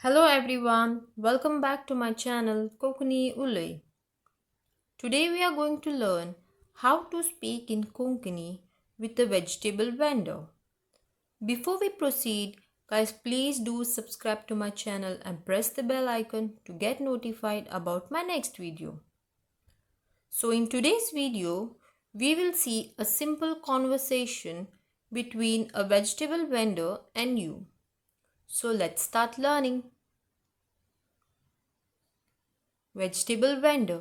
Hello everyone, welcome back to my channel Konkani Ulay. Today we are going to learn how to speak in Konkani with a vegetable vendor. Before we proceed, guys, please do subscribe to my channel and press the bell icon to get notified about my next video. So in today's video, we will see a simple conversation between a vegetable vendor and you. So let's start learning. Vegetable vendor.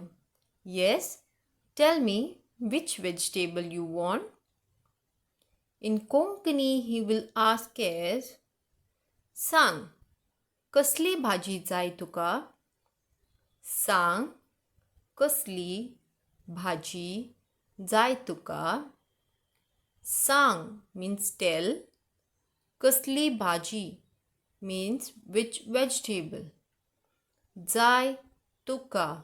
Yes, tell me which vegetable you want. In Konkani, he will ask as, सांग, कसली भाजी जाय तुका? सांग, कसली भाजी जाय तुका? सांग means tell, कसली भाजी means which vegetable, जाय तुका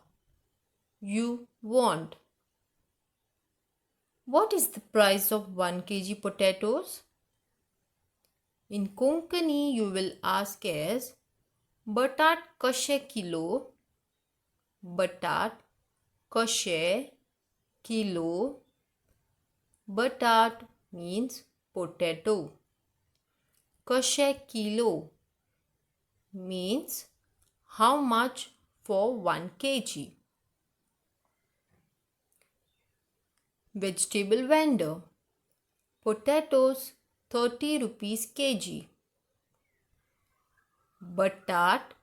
you want. What is the price of 1 kg potatoes? In Konkani you will ask as, बटाट कशे किलो? बटाट कशे किलो? बटाट means potato. कशे kilo means how much for 1 kg. Vegetable vendor. Potatoes 30 rupees kg. बटाट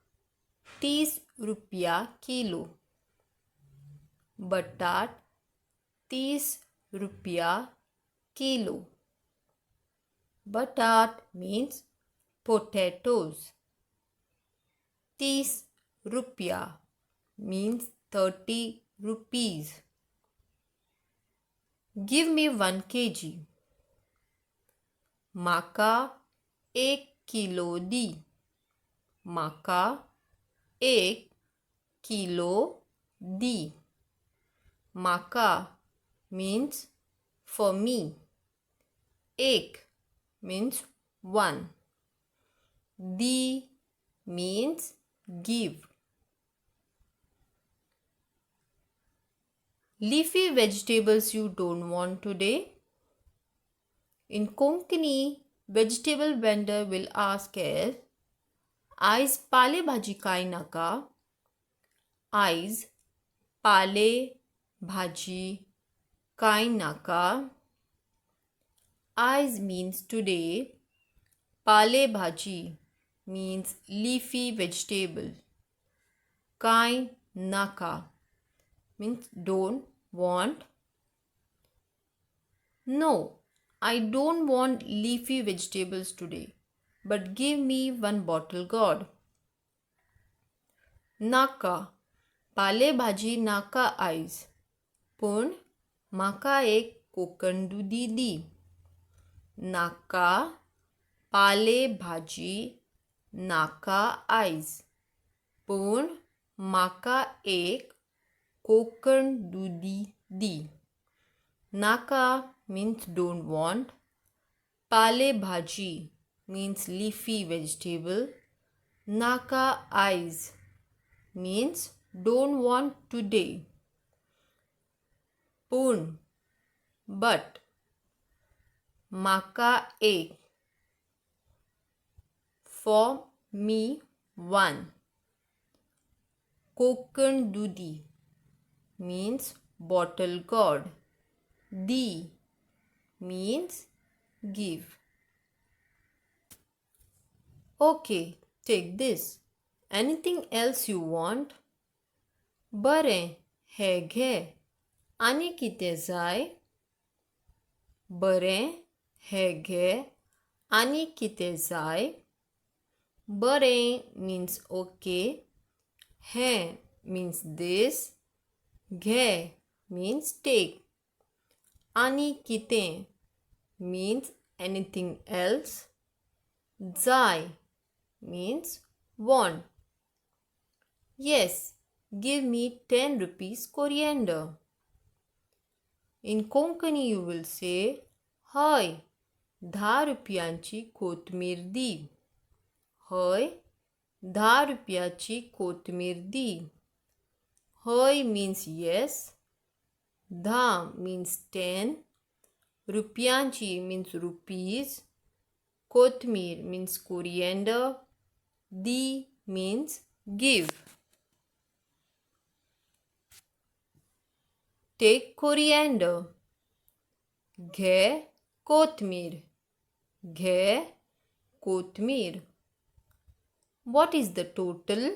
30 रुपया किलो. बटाट 30 रुपया किलो. बटाट means potatoes. 30 रुपया means 30 rupees. Give me 1 kg. म्हाका 1 किलो दी. म्हाका 1 किलो दी. म्हाका means for me. एक means one. Di means give. Leafy vegetables you don't want today? In Konkani, vegetable vendor will ask as, आयज पाले भाजी काय नाका? आयज पाले भाजी काय नाका? आयज means today. पाले भाजी means leafy vegetable. काय नाका means don't want. No, I don't want leafy vegetables today, but give me 1 bottle gourd. नाका, पाले भाजी नाका आयज, पूण म्हाका एक कोकण दुदी दी. नाका, पाले भाजी नाका आयज, पूण म्हाका एक कोकण दुदी दी. नाका means don't want. पाले भाजी means leafy vegetable. नाका आयज means don't want today. पूण but. म्हाका एक for me one. Konkan दुदी means bottle gourd. Di means give. Okay, take this. Anything else you want? बरें, हें घे. आनी कितें जाय? बरें, हें घे. आनी कितें जाय? बरें means okay. हें means this. घे means take. आनी कितें means anything else. जाय means want. Yes, give me 10 rupees coriander. In Konkani you will say, हय, 10 रुपयांची कोथमीर दी. हय, 10 रुपयाची कोथमीर दी. हय means yes, 10 means 10, रुपयांची means rupees, kothmir means coriander, di means give. Take coriander. घे कोथमीर. घे कोथमीर. What is the total?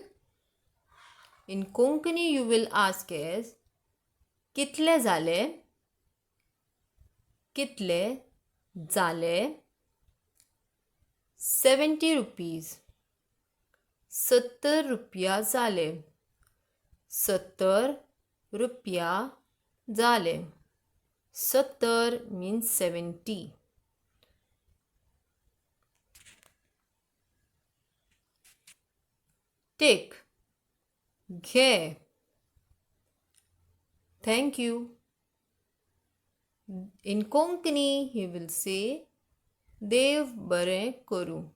In Konkani you will ask as कितले जाले? कितले जाले? 70 rupees. 70 रुपया जाले. 70 रुपया जाले. 70 means 70. Take. Ghe. Thank you. In Konkani he will say Dev bare koru.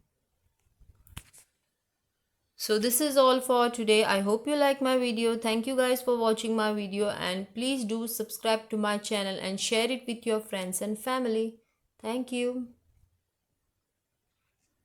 So this is all for today. I hope you like my video. Thank you guys for watching my video, and please do subscribe to my channel and share it with your friends and family. Thank you.